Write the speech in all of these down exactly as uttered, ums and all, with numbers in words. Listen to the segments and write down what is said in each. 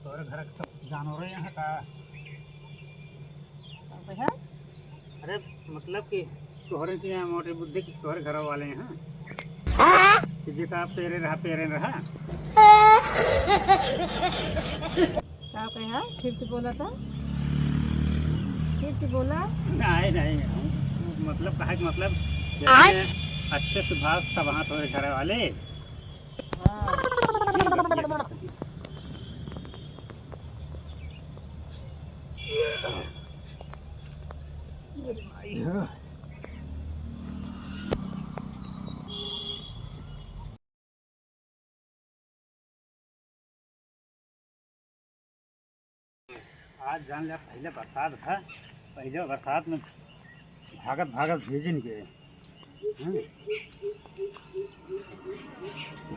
तोहरे घर के सब जानवर यहाँ का? का कहा? अरे, मतलब कि तोहरे के यहाँ मोटे बुद्धि के तोहरे घर वाले यहाँ कि जेका पेरे रहा, पेरे रहा। का कहा? फिर से बोला था, फिर से बोला। नहीं, नहीं, हम, मतलब, कहा कि मतलब, जैसे अच्छे स्वभाव सब हाथ तोहरे घर वाले। हाँ। आज जान ले, पहिले बरसात था, पहिले बरसात में भागत भागत भीजिन के, हम्म,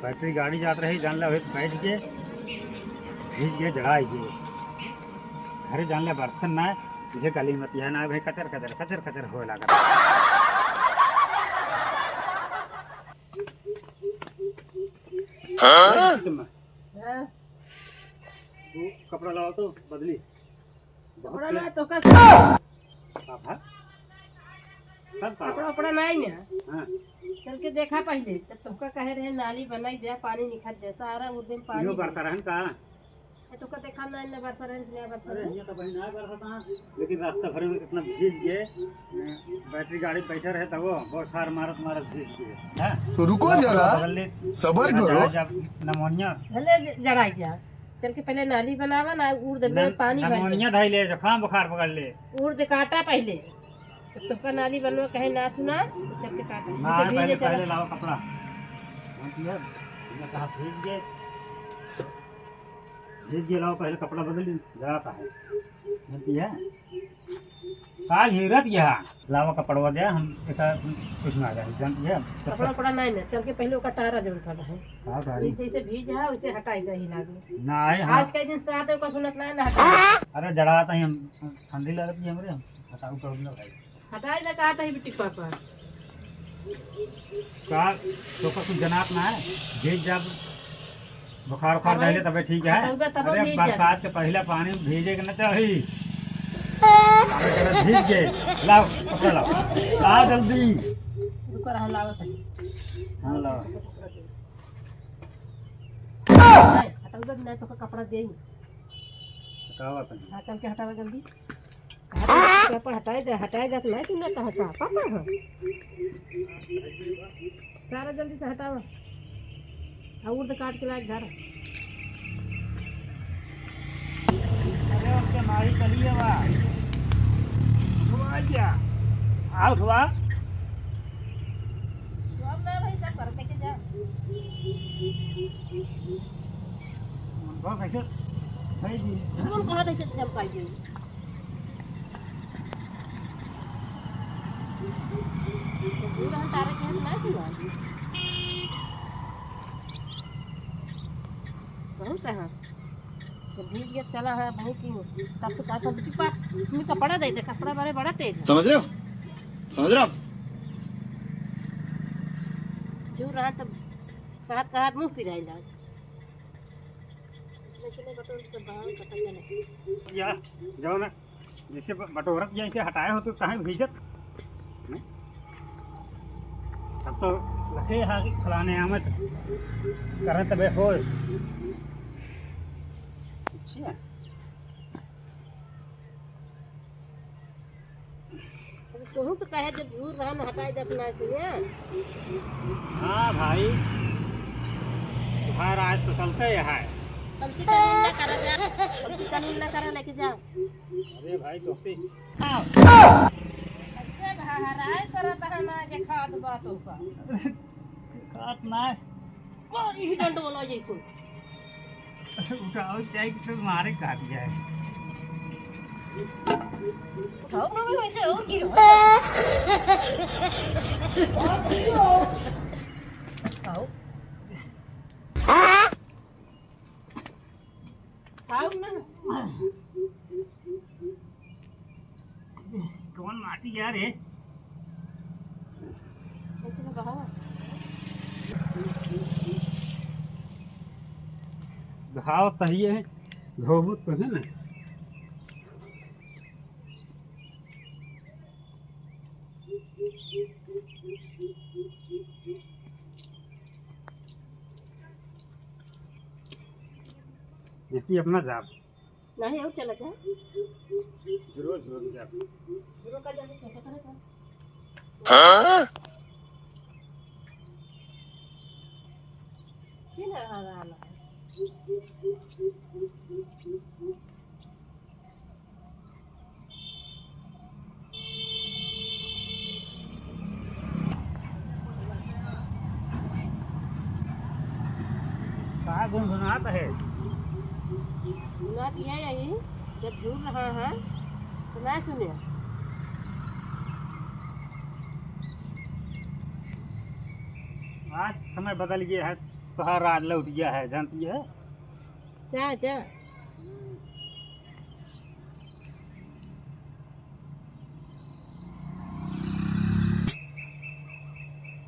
बैटरी गाड़ी जात रही, जान ले, वही बैठ के भीज के जड़ाई के घरे, जान ले, बरसन ना, तुझे गली में पिया ना भाई, कचर कचर कचर कचर होए लागत। हाँ? हाँ। तू कपड़ा लावा तो बदली। बहुत कपड़ा ना तो का आप है? सब का? कपड़ा उपड़ा नहीं ना। हाँ। चल के देखा पहिले, जब तोहका कहे रहे नाली बनाई दे, पानी निकल जैसा आ रहा, उस दिन पानी इहो बरसा रहन का? ए, तोहका देखा ना, ना बरसा रहन, ना बरसा अरे, रहन। ये तो बहिन ना बरसा था, लेकिन रास्ता भर में इतना भीज गए, बैटरी गाड़ी बैठे रहे तब वो बौछार मारत मारत भीज गए। हाँ? तो रुको जरा, बदल ले। सबर करो। जब नमोनिया भले ज-, जड़ाई जा। चल के पहिले नाली बनावा ना, उड़ दे, न-, पानी भर दे। नमोनिया धइले, जुकाम बुखार पकड़ ले। उड़ दे काटा पहिले। तो तोहका नाली बनवा कहे ना सुना, तो चल के काटा। ना, पहिले, पहिले लावा कपड़ा। भीज गए। भीज गए, लावा पहिले कपड़ा बदल ली, जराता है। जानती है? काल ही रत गया। लावा कपड़वा दे, हम एका कुछ ना जाने, जानती है? कपड़ा उपड़ा नहीं ना, चल के पहिले ओका टारा जौन सब है। का टारी? जैसे भीज है, वैसे हटाई दे ही लागे। ना, है, हाँ। आज के दिन साथ ओका सुनत नहीं ना हटाई। अरे, जड़ाता ही हम, ठंडी लगत ही हमरे, हम हटाऊ करो ना भाई। हटाई ना कहा था ही बिटिक पापा। का, तोका कुछ जनात ना है? भीज जाब। बुखार उखार हाँ भाई। धइले तबे ठीक है। तबे, तबे अरे भीज जाए। बरसात के पहले पानी में भीजे के न चाही। अरे जरा भीज गए। लाओ, कपड़ा लाओ। लाओ जल्दी। रुको रहा, लाओ तनी। हाँ, लाओ। नहीं, हटाओ जल्दी, नहीं तो कपड़ा दे। हटाओ तनी। हाँ, चल के हटाओ जल्दी। हटाई, कपड़ा हटाई दे, हटाई जात नहीं सुनत है का? पापा हो। सारा जल्दी से हटावा। आ उर्द काट के लाके धर। अरे, अब के मारी चली है बा। उठवा जा। आ उठवा। अब ना भाई, सब घर लेके जा। उनको कैसे भाई जी? उनको कहाँ कैसे जम पाई? दूर हम तारे के हाथ ना छुआ। बहुत है। तो भीज गया चला है, बहुत ही। तब तो का सब की पास में कपड़ा दे दे, कपड़ा बारे बड़ा तेज है। समझ रहे हो? समझ रहे हो? जो रहा तब कहत कहत मुँह पिराई लाग। या, जौन जैसे ब-, बटोरत जैसे हटाए हो तो कहाँ भीजत? हैं? तब तो लगे हा कि फलाने आमत करें तबे होए। अच्छा। अरे तोहू तो कहे जब झूर रहा न हटाई दे अपना से ना। हाँ भाई, भाई आज तो चलते ही है। कम से कम ना करा जा, कम से कम ना करा लेके जा। अरे भाई दोस्ती। अरे भाई हराए करत है ना जे खात बात होगा। खात ना। और यही डंडो वाला जैसे। उठाओ, चाहे कि तो मारे काट जाए। उठाओ ना, मैं वैसे और गिरो। उठाओ। उठाओ ना। कौन माटी यार है? ऐसे में बहाओ। घाव तहिए है। धोबत तो है ना। इसकी अपना जाप। नहीं, और चला जाए। रोज, रोज जाप। रोका जाए, छोटा करे का। हाँ? के ना आ रहा है? का गुनगुनात है? गुनगुनात यह यही, जब झूल रहा है, तो ना सुने। आज समय बदल गया है, तोहार राज लौट गया है, जानती है? जा, जा।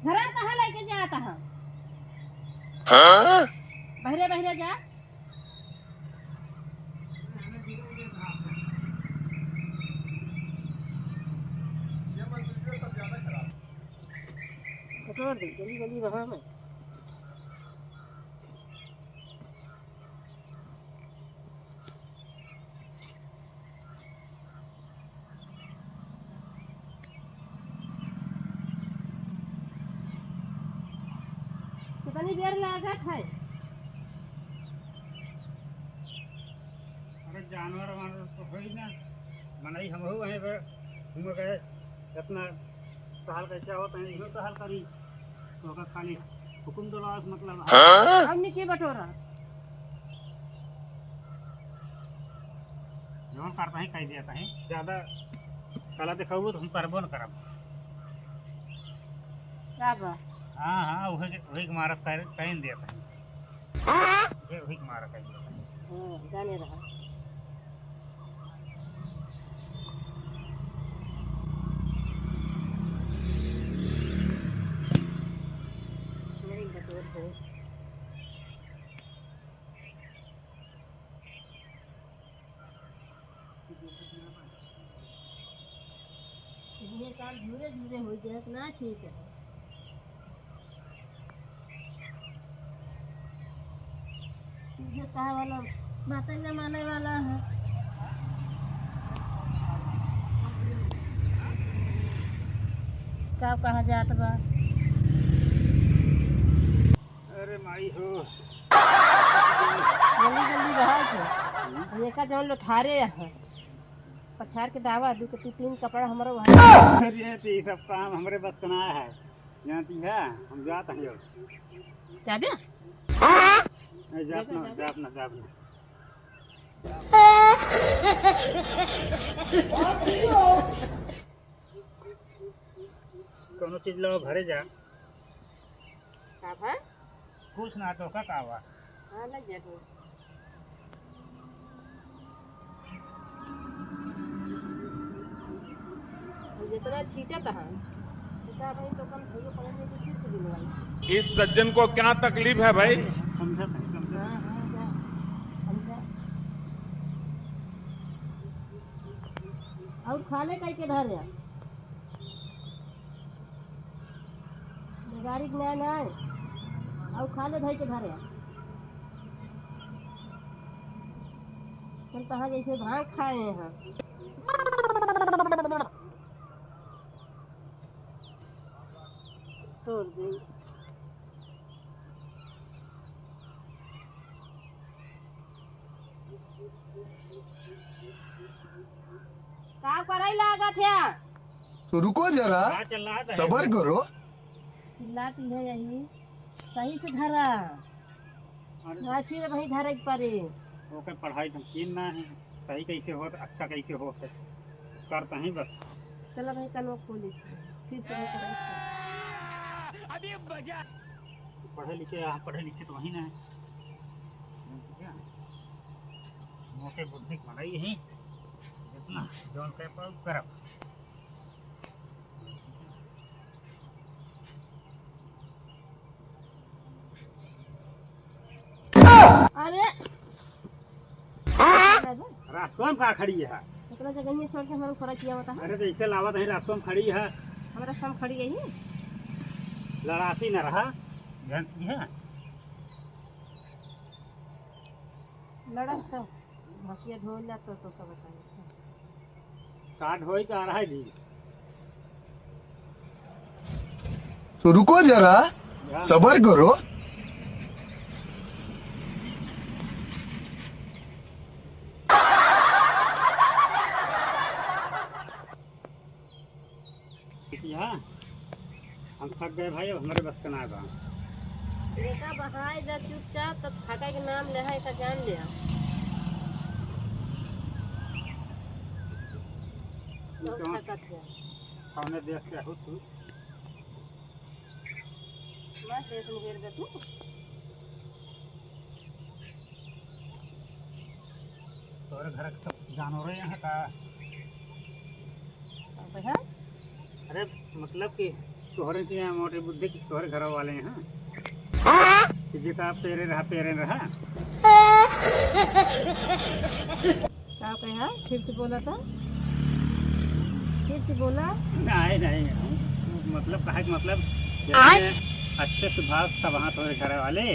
घरा कहाँ लेके जात ह? हाँ? बहरे बहरे जा। छोड़ दे, जल्दी जल्दी रहा मैं। कितनी देर लागत है? अरे जानवर वानवर तो होई ना, मनई हमहू वहीं पे घूम गए, इतना टहल कैसे होत है, इहो टहल करी। तो ओकर खाली हुकुम डोलावे से मतलब है। हाँ? हमनी के बटोरा। जवन करता ही कह दिया कहीं, ज्यादा कला दिखाऊ तो हम करबो न करब। का बा? हाँ, हाँ, वही, वही के मारत कर, कहीं दिया कहीं। ये वही के मारत है। हाँ, जाने रहा। ये काम धीरे धीरे हो जाए, इतना ठीक है। सीधे कहे वाला, बातें न माने वाला है। का कहा जात बा? अरे माई हो। जल्दी जल्दी रहा के। ये का जौन लोथारे है। पछाड़ के दावा, दू के ती-, तीन कपड़ा हमरो वहाँ। अरे, तो ये सब काम हमरे बस का ना है। जानती है, हम जात हैं अब। जाबे? ए, जात ना, जात ना, जात ना। कौनो चीज लो, घरे जा। का भा? कुछ ना, तो का, का बा? हाँ, लग जाए। जितना छीटत है, उतना भाई तो कम भैया पकड़ लेके फिर से दिलवाई। इस सज्जन को क्या तकलीफ है भाई? समझा था, समझा। हाँ, हाँ, जा। समझा। और खा ले कई के धर जा। गाड़ी के ना, ना। और खा ले धई के धरे। हम तहाँ जैसे भाग खाए हैं। तोड़ दे। का करे लागत है? तो रुको जरा, का चिल्लात है? सबर करो। चिल्लाती है यही, सही से धरा। अरे। हाँ, फिर वहीं धरे के पड़े। ओके, पढ़ाई तो कीन ना है, सही कैसे होत, अच्छा कैसे होत है, करता ही बस। चलो भाई, कल वो खोली, फिर से वो करेंगे। अभी मजा। पढ़े लिखे, आप पढ़े लिखे तो वही ना है। मोटे बुद्धि के बनाई ही, जितना जौन कर पाओ करब। अरे, रास्ता में का खड़ी है? एकरा जगह में छोड़ के हमारे ऊपर किया होता है। अरे तो ऐसे लावत है, रास्ता में खड़ी है। हमारा रास्ता में खड़ी है ही। लड़ासी न रहा। ध्यान दीजिए। लड़त तो भसिया ढोल जात तो, तो का बताई। का ढोई का रहा है जी? तो रुको जरा, ध्यान सबर करो। हाँ, हम थक गए भाई, अब हमरे बस का ना बा। बेटा बहाए जा चुपचाप, तब थका के नाम ले है, एका जान ले। तू बहुत कौन, थकत है। कौने देश के हो तू? मत देश में हेर दे तू। तोहरे घर के सब जानवर हैं का? का कहा? अरे, मतलब कि तोहरे के यहाँ मोटी बुद्धि की तोहरे घर वाले हैं कि जेका पेरे रहा, पेरे रहा। का कहा? फिर से बोला था, फिर से बोला। नहीं, नहीं, मतलब कहा कि मतलब आय? जैसे अच्छे स्वभाव सब हाथ तोहरे घर वाले।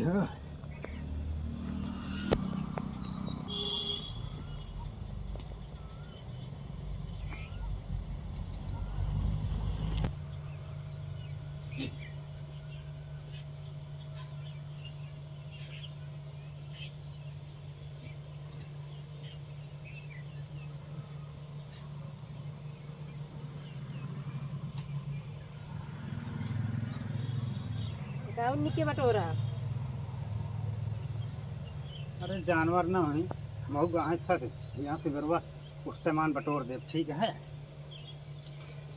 हाँ। गाँव निके बटोरा। अरे जानवर ना होई, महू गाय था से, यहाँ से बेरवा उस सामान बटोर दे, ठीक है?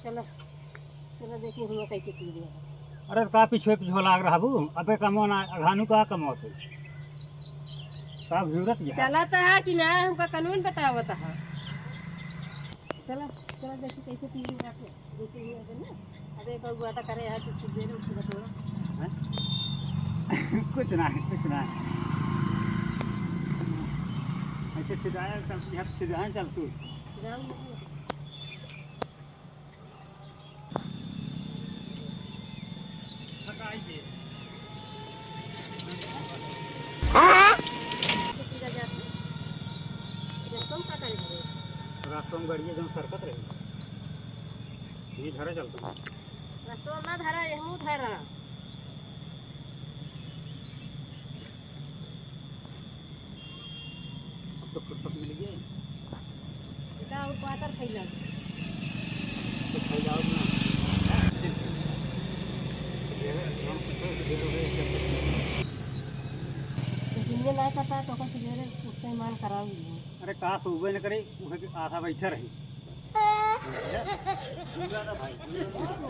चला, चला देखी हुआ कैसे पी लिया। अरे का पीछे पीछे लाग रहा बू, अबे कमो ना, अघानू का कमो से। का भिड़त गया? चला तो है कि ना, हमका कानून बतावत है। चला, चला देखी कैसे पी लिया। अरे बउआ, तो करे है, तू सुबेरे उठ के बटोरा। हैं? कुछ ना है, कुछ ना है। ऐसे सीधा चल, सीधा चल तू। जाओ, नहीं। थकाई के। रास्ता में का करे घरे? रास्ता में गड़िया जौन सरकत रही, ये घरे चलता है। रास्ता में ना धरा, यहूँ धरा। अब तो फुर्सत मिल गई। का और पातर खैला। तो खाई जाओ ना। दुनिया ना करता तो ओकर सुबेरे उससे मान कराओ ही। अरे का सोबे न करे, उहे के आधा बैठा रही। पूरा ना भाई, पूरा ना।